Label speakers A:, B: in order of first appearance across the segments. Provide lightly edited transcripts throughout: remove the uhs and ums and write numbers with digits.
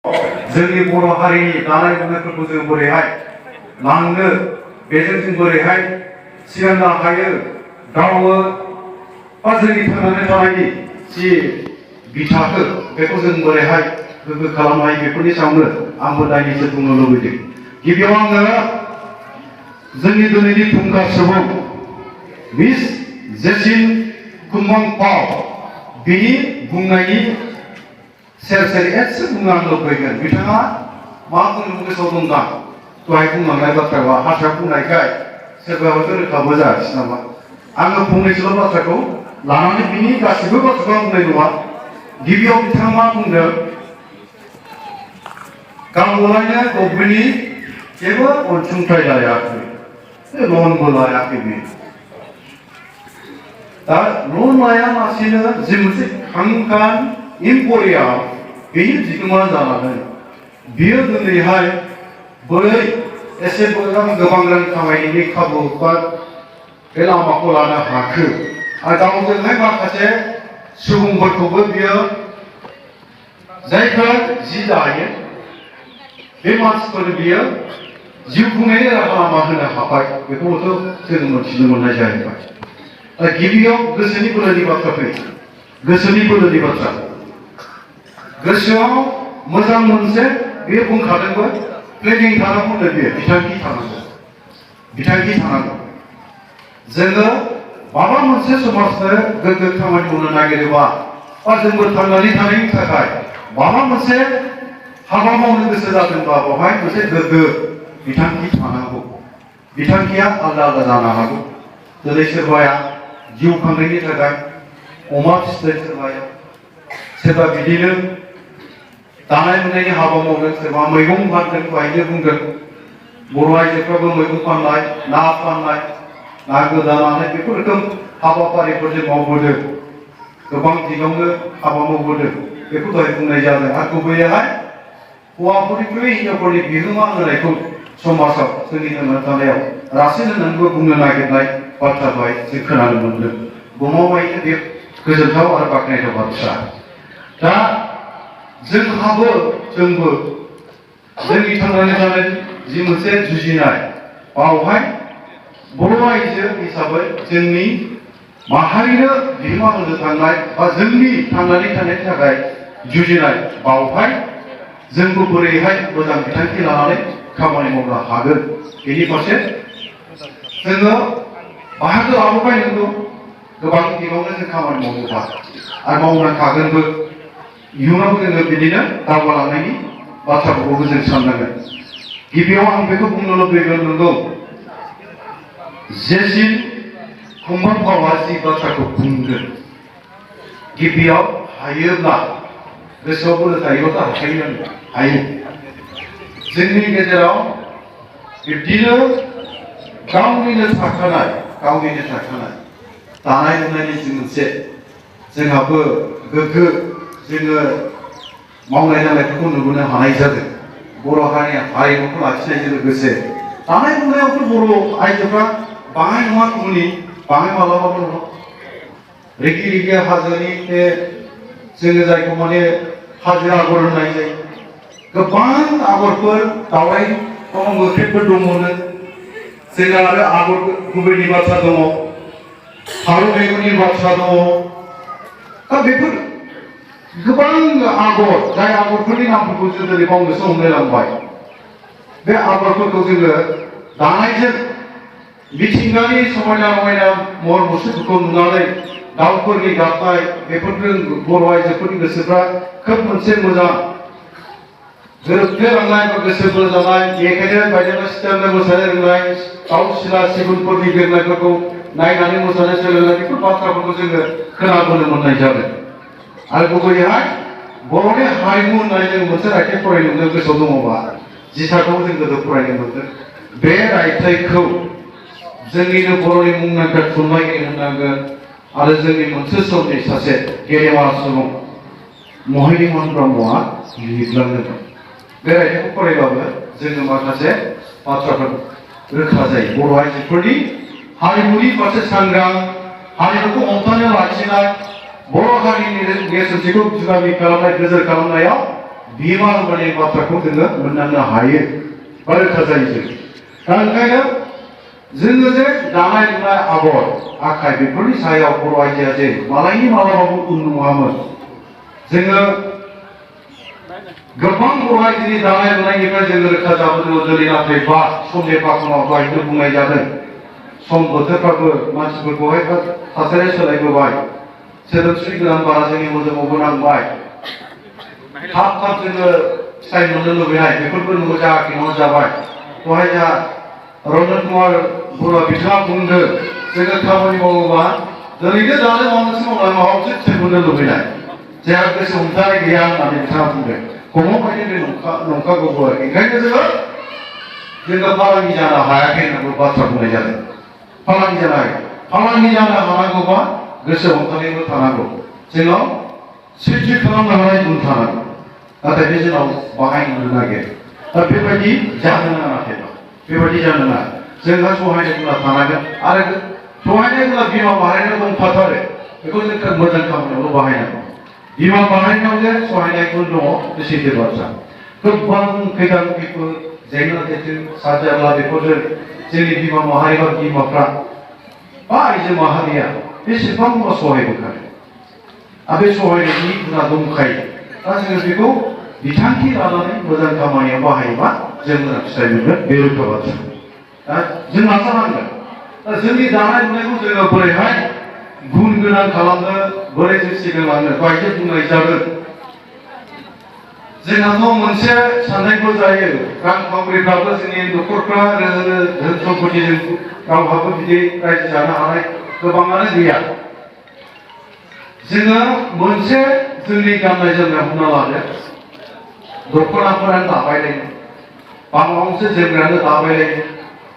A: जोंनि बर' हारिनि दानाय लुनायफोरखौ जों बोरैहाय लांनो बेजों जों बोरैहाय सिगांनो हायो गावो बा जोंनि थांनानै थानायनि जि बिथाखौ बेखौ जों बोरैहाय गोग्गो खालामनो हायो बेफोरनि सायावनो आंबो दायनिसो बुंनो लुबैदों। गिबियाव आङो जोंनि दिनैनि फुंखा सुबुं मिस जेसिन कुम्बां पाव बिनि बुंनायनि सेर सेर एसे बुंनो आं लुबैगोन। बिथाङा मा बुंनो गोसोआव दं दा दहाय बुंलांनाय बाथ्राखौ हारसा बुंनायखाय सोरबा हयथ' रोखाबो जायाखिसै नामा। आङो फंनैसोल' बाथ्राखौ लानानै बिनि गासैबो बाथ्राखौ आं बुंनाय नङा। गिबियाव बिथाङा मा बुंदों गावलायनो गभमेन्टनि जेबो अनसुंथाइ लायाखै, लनबो लायाखै बे। दा लन लायालासेनो जि मोनसे खांखान इम्परियाम बेनि बिगोमा जानानै बियो दिनैहाय बोरै एसे गोबां रां खामायनायनि खाबु बा बे लामाखौ लानो हाखो आरो गावजोंहाय माखासे सुबुंफोरखौबो बियो जायफोरा जि दायो बे मानसिफोर बियो जिउ खुंनायनि राहा लामा होनो हाबाय बेखौबोथ' जों मोनथिनो मोननाय जाहैबाय। दा गिबियाव गोसोनि बोलोनि बाथ्रा फैयो। गोसोनि बोलोनि बाथ्रा गोसोआव मोजां मोनसे बेयो बुंखादोंबो प्लेनिं थानांगौ बेयो बिथांखि थानांगौ। बिथांखि थानांगौ। जोङो माबा मोनसे समाजनो गोग्गो खामानि मावनो नागिरोबा बा जोंबो थांनानै थानायनि थाखाय माबा मोनसे हाबा मावनो गोसो जादोंबा बेवहाय मोनसे गोग्गो बिथांखि थानांगौ। बिथांखिया आलादा आलादा जानो हागौ। दिनै सोरबाया जिउ खांनायनि थाखाय अमा फिसिदों, सोरबा बिदिनो दानाय लुनायनि हाबा मावदों, सोरबा मैगं फानदों बायनो बुंदों। बर' आइजोफ्राबो मैगं फाननाय, ना फाननाय, ना गोदानानै बेफोर रोखोम हाबाफारिफोर जों मावबोदों। गोबां दिगावनो हाबा मावबोदों बेखौ दहाय बुंनाय जादों। आरो गुबैयैहाय हौवाफोरनिख्रुइ हिनजावफोरनि बिहोमा होनायखौ समाजाव जोंनि थांना थानायाव रासिन होननानैबो बुंनो नागिरनाय बाथ्रा दहाय जों खोनानो मोनदों। गमामायैनो बे गोजोनथाव आरो बाख्नायथाव बाथ्रा। दा जोंबो जोंनि थांनानै थानाय जि मोनसे जुजिनाय बावहाय बर' आइजो हिसाबै जोंनि माहारिनो बिहोमा होनो थांनाय बा जोंनि थांनानै थानायनि थाखाय जुजिनाय बावहाय जोंबो बोरैहाय मोजां बिथांखि लानानै खामानि मावनो हागोन बेनि फारसे जोङो बाहागो लाबोबाय नंगौ। गोबां बिबाङावनो जों खामानि मावबोबाय आरो मावनो हागोनबो। इयुनाव जोङो बिदिनो दावगालांनायनि बाथ्राफोरखौबो जों साननांगोन। गिबियाव आं बेखौ बुंनो लुबैगोन नंगौ जेसिन कुम्बां पावआ जि बाथ्राखौ बुंदों गिबियाव हायोब्ला गोसोआव बोलो थायोब्ला हायो। जोंनि गेजेराव बिब्दिनो गावनिनो थाखानाय दानाय लुनायनि जि मोनसे जोंहाबो गोग्गो जोङो मावनाय दांनायफोरखौ नुबोनो हानाय जादों। बर' हारिया हारिमुखौ लाखिनायजों लोगोसे दानाय लुनायावथ' बर' आइजोफ्रा बाङाय नङा गुबुननि बाङाय मालाबाबो नङा। रिगि रिगि हाजोनि बे जोङो जायखौ माने हाजो आगर होननाय जायो गोबां आगरफोर दावराइ मोख्रेबफोर दङनो। जोंना आरो आगर गुबैनि बाथ्रा दङ, फारौ मेगननि बाथ्रा दङ। दा बेफोर गोबां आगर जाय आगरफोरनि नामफोरखौ जों दिनै बावनोसो हमलायलांबाय। बे आगरफोरखौ जोङो दानायजों मिथिंगानि समायना रमायना महर मुस्रिफोरखौ नुनानै दाउफोरनि गाबनाय बेफोरजों बर' आइजोफोरनि गोसोफ्रा खोब मोनसे मोजां गोरोबफ्लेलांनाय बा गोसो बोजानाय। बेखायनो बायदेमलाय सिथेमलाय मोसानो रोंनाय, दाउ सिला सिगुनफोरनि बिरनायफोरखौ नायनानै मोसानो सोलोंनाय बेफोर बाथ्राफोरखौ जोङो खोनाबोनो मोननाय जादों। आरो गुबैयैहाय बर'नि हारिमु होननानै जों मोनसे रायथाइ फरायनो मोनदों गोसोआव दङबा जि थाखोआव जों गोदो फरायनो मोनदों। बे रायथाइखौ जोंनिनो बर'नि मुंदांखा थुनलाइगिरि होननांगोन आरो जोंनि मोनसे समनि सासे गेदेमा सुबुं महिनी मोहन ब्रह्मआ लिरलांदोंमोन। बे रायथाइखौ फरायबाबो जोङो माखासे बाथ्राफोर रोखा जायो। बर' आइजोफोरनि हारिमुनि फारसे सांग्रां, हारिमुखौ हमथानो लाखिनाय, बर' हारिनि नेरसोनथिखौ जुगामि खालामनाय, गोजोर खालामनायाव बिमा होननाय बाथ्राखौ जोङो मोनदांनो हायो बा रोखा जायो जों। दा ओंखायनो जोङो जे दानाय लुनाय आगर आखाइ बेफोरनि सायाव बर' आइजोआ जे मालायनि मालाबाबो उन नङामोन। जोङो गोबां बर' आइजोनि दानाय लुनायनिफ्राय जोङो रोखा जाबोदों दिनै नाथाय बा समनि बाखनाव दहायनो बुंनाय जादों। सम बोथोरफ्राबो मानसिफोरखौहाय थासारिया सोलायबोबाय। सोदोमस्रि गोदान बारा जोंनि मोदोमावबो नांबाय। थाब थाब जोङो फिथाइ मोननो लुबैनाय बेफोरबो न'आव जायाखै न'आव जाबाय। दहाय जोंहा रन्जन कुमार बर' बिथाङा बुंदों जोङो खामानि मावोबा ओरैनो दानो माबा मोनसे मावनानै माबा मोनसे फिथाइ मोननो लुबैनाय जोंहा गोसो हमथानाय गैया होननानै बिथाङा बुंदों। गमामायैनो बे नंखागौबो। ओंखायनो जोङो फालांगि जानो हायाखै होननानै बाथ्रा बुंनाय जादों। फालांगि जानो हायाखै। फालांगि जानो हानांगौबा गोसो हमथानायबो थानांगौ। जोंनाव सैथो खालामनो हानाय गुन थानांगौ। नाथाय बे जोंनाव बाहायनो नागिरो। दा बेबायदि जानो नाङा नाथाय बेबायदि जानो नाङा। जोंहा सहायनाय गुना थानांगोन आरो सहायनाय गुना बिमा माहारिनो दंखाथारो। बेखौ जों मोजां खामानियावल' बाहायनांगौ। बिमा माहारिनाव जे सहायनाय गुन दङ बे सैथो बाथ्रा। गोबां खैदां खैफोद जेंना जेथो साजाब्ला बेफोरजों जोंनि बिमा माहारि बा बिमाफ्रा बा आइजो माहारिया बेसेबांबा सहायबोखायो। आरो बे सहायनायनि गुना दंखायो। दा जोङो बेखौ बिथांखि लानानै मोजां खामानियाव बाहायोबा जों मोजां फिथाइ मोनगोन बे रोखा बाथ्रा। दा जों नाजानांगोन। दा जोंनि दानाय लुनायखौ जोङो बोरैहाय गुन गोनां खालामनो बोरै जों सिगांलांनो दहायसो बुंनाय जादों। जोंहाथ' मोनसे साननायबो जायो रांखावरिफ्राबो जोंनि न'खरफ्रा धोन सम्पतिजों रावहाबो बिदि रायजो जानो हानाय गोबाङानो गैया। जोङो मोनसे जोंनि गाननाय जोमनाय हमना लादो दख'नाफोरानो दाबायलायो बा माबा मोनसे जोमग्रायानो दाबायलायो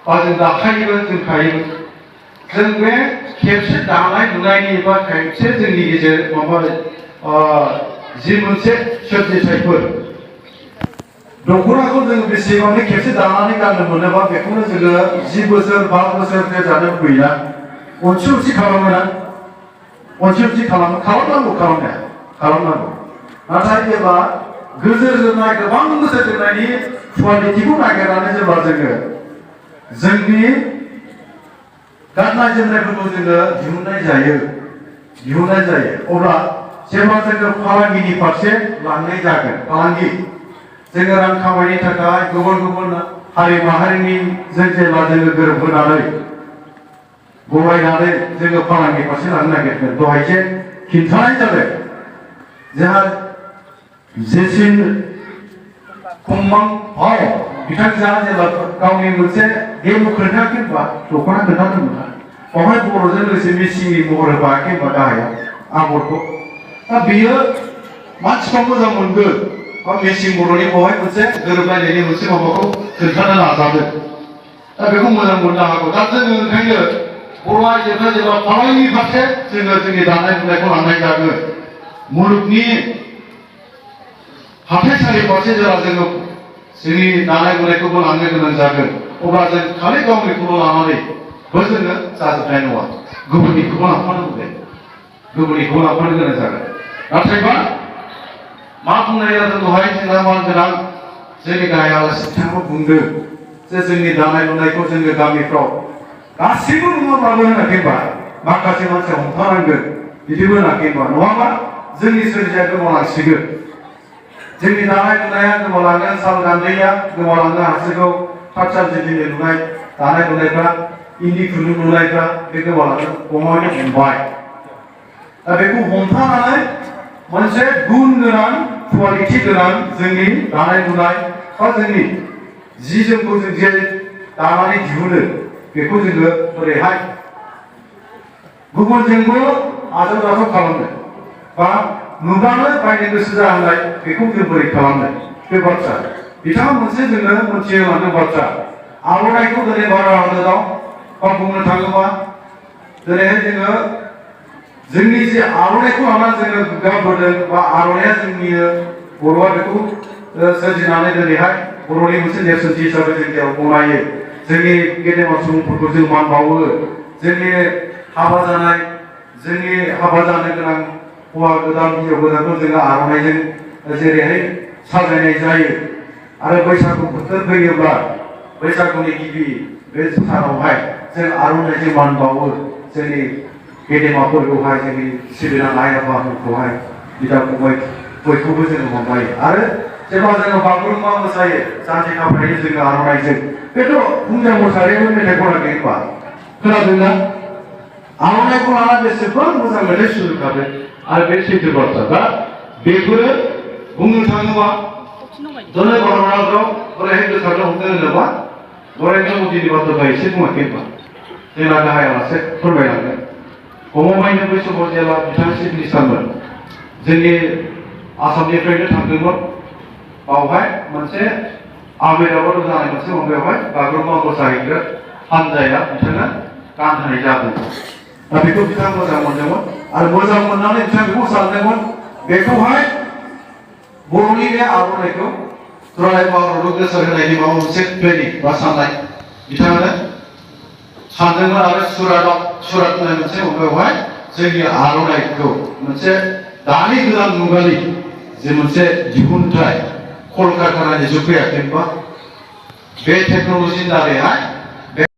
A: बा जों दाखायोबो जोमखायोबो। जों बे खेबसे दानाय लुनायनि बा खेबसे जोंनि गेजेर माबा जि मोनसे सोरजिथायफोर दख'नाखौ जोङो बेसेबांनो खेबसे दानानै गाननो मोनोबा बेखौनो जोङो 10 बोसोर 5 बोसोर जानो लुबैयोना अनसि अनसि खालामोना अनसि अनसि खालामनांगौ खालामनांगौ। नाथाय जेब्ला गोजोर जोरनाय गोबां बोसोर जोरनायनि कुवालिटिखौ नागिरनानै जेब्ला जोङो जोंनि गाननाय जोमनायफोरखौ जोङो दिहुननाय जायो अब्ला जेब्ला जोङो फालांगिनि फारसे लांनाय जागोन फालांगि जोङो रां खामायनो थाखाय गुबुन गुबुन हारि माहारिनि जों जेब्ला जोङो गोरोबहोनानै गलायनानै जोङो फालांगि फारसे लांनो नागिरगोन। दहायसो खिन्थानाय जादों जोंहा जेसिन कुम्बां भाव बिथांजोआ जेब्ला गावनि मोनसे गेमु खोन्थायाखै होनबा दख'ना खोन्थादोंमोन बेवहाय बर'जों लोगोसे मेसिंनि महर होफायाखै होनबा गाहायाव आगरखौ। दा बेयो मानसिफ्रा मोजां मोनगोन बा मेसिं बर'नि बेवहाय मोनसे गोरोबलायनायनि मोनसे माबाखौ खोन्थानो नाजादों। दा बेखौ मोजां मोननो हागौ। दा जोङो ओंखायनो बर' आइजोफ्रा जेब्ला फालांगिनि फारसे जोङो जोंनि दानाय लुनायखौ लांनाय जागोन मुलुगनि हाथाइसालि फारसे जेब्ला जोङो जोंनि दानाय लुनायखौबो लांनो गोनां जागोन अब्ला जों खालि गावनिखौल' लानानैबो जोङो जाजोबनाय नङा। गुबुननिखौबो लांफानांगौ गुबुननिखौबो लांफानो गोनां जागोन। नाथायबा मा बुंनाय जादों दहाय जोंहा मान गोनां जोंनि गाहाय आलासि बिथाङा बुंदों जे जोंनि दानाय लुनायखौ जोङो गामिफ्राव गासैबो नङाब्लाबो होनाखैबा माखासे मानसिया हमथानांगोन बिदिबो होनाखैबा नङाबा जोंनि सोरजिया गोमालांसिगोन। जोंनि दानाय लुनाया गोमालांगोन साल गान्दैया गोमालांनो हासिगौ थाथसाल जिल्लानि लुनाय दानाय लुनायफ्रा इन्दि खुन्दुं लुनायफ्रा बे गोमालांनो हमबाय। दा बेखौ हमथानानै मोनसे गुन गोनां कुवालिटि गोनां जोंनि दानाय लुनाय बा जोंनि जि जोमखौ जों जे दानानै दिहुनो बेखौ जोङो बोरैहाय गुबुनजोंबो आजावजाथाव खालामनो बा नुबानो बायनो गोसो जाहोनाय बेखौ जों बोरै खालामनो बे बाथ्रा बिथाङा मोनसे जोंनो मोनथिहोलांनाय बाथ्रा आर'नाइखौ दिनै भारत हादराव बा बुंनो थाङोबा दिनैहाय जोङो जोंनि जे आर'नाइखौ लानानै जोङो गोग्गाबोदों बा आर'नाइया जोंनि बर'आ बेखौ सोरजिनानै दिनैहाय बर'नि मोनसे नेरसोनथि हिसाबै जों जेराव गनायो जोंनि गेदेमा सुबुंफोरखौ जों मान बावो जोंनि हाबा जानाय जोंनि हाबा जानो गोनां हौवा गोदान हिनजाव गोदानखौ जोङो आर'नाइजों जेरैहाय साजायनाय जायो आरो बैसागु बोथोर फैयोब्ला बैसागुनि गिबि बे सानावहाय जों आर'नाइजों मान बावो जोंनि गेदेमाफोरखौहाय जोंनि सिबिनां आइ आफाफोरखौहाय बिदा फंबाय बयखौबो जोङो माबायो आरो जेब्ला जोङो बागुरुम्बा मोसायो जानजि खाफ्रायो जोङो आर'नाइजों बेथ' फुंजा मोसानायबो मेथाइ खनाखै होनबा खोनादोंना आर'नाइखौ लाना बेसेबां मोजां मेथाइ सुजुखादों आरो बे सैथो बाथ्रा दा बेफोरो बुंनो थाङोबा दिनै भारतनाव बोरैहाय गोसारनो हमदों होनोबा नरेन्द्र मदिनि बाथ्राखौ एसे बुङाखै होनबा जोंना गाहाय आलासि फोरमायलांदों गमामायैनो बै समाव जेब्ला बिथाङा चिफ मिनिस्टारमोन जोंनि आसामनिफ्रायनो थांदोंमोन बावहाय मोनसे आहमेदाबादाव जानाय मोनसे माबायावहाय बागुरुम्बा मोसाहैग्रा हानजाया बिथाङा गान होनाय जादों दा बेखौ बिथाङा मोजां मोनदोंमोन आरो मोजां मोननानै बिथाङा बेखौ सानदोंमोन बेखौहाय बर'नि बे आर'नाइखौ दुलाराय भारताव गोसार होनायनि माबा मोनसे प्लेनिं बा साननाय बिथाङानो सानदोंमोन आरो सुरात होननाय मोनसे माबायावहाय जोंनि आर'नाइखौ मोनसे दानि गोदान मुगानि जे मोनसे दिहुनथाय कलकारखानानि जुग फैयाखै होनबा बे टेक्न'लजिनि दारैहाय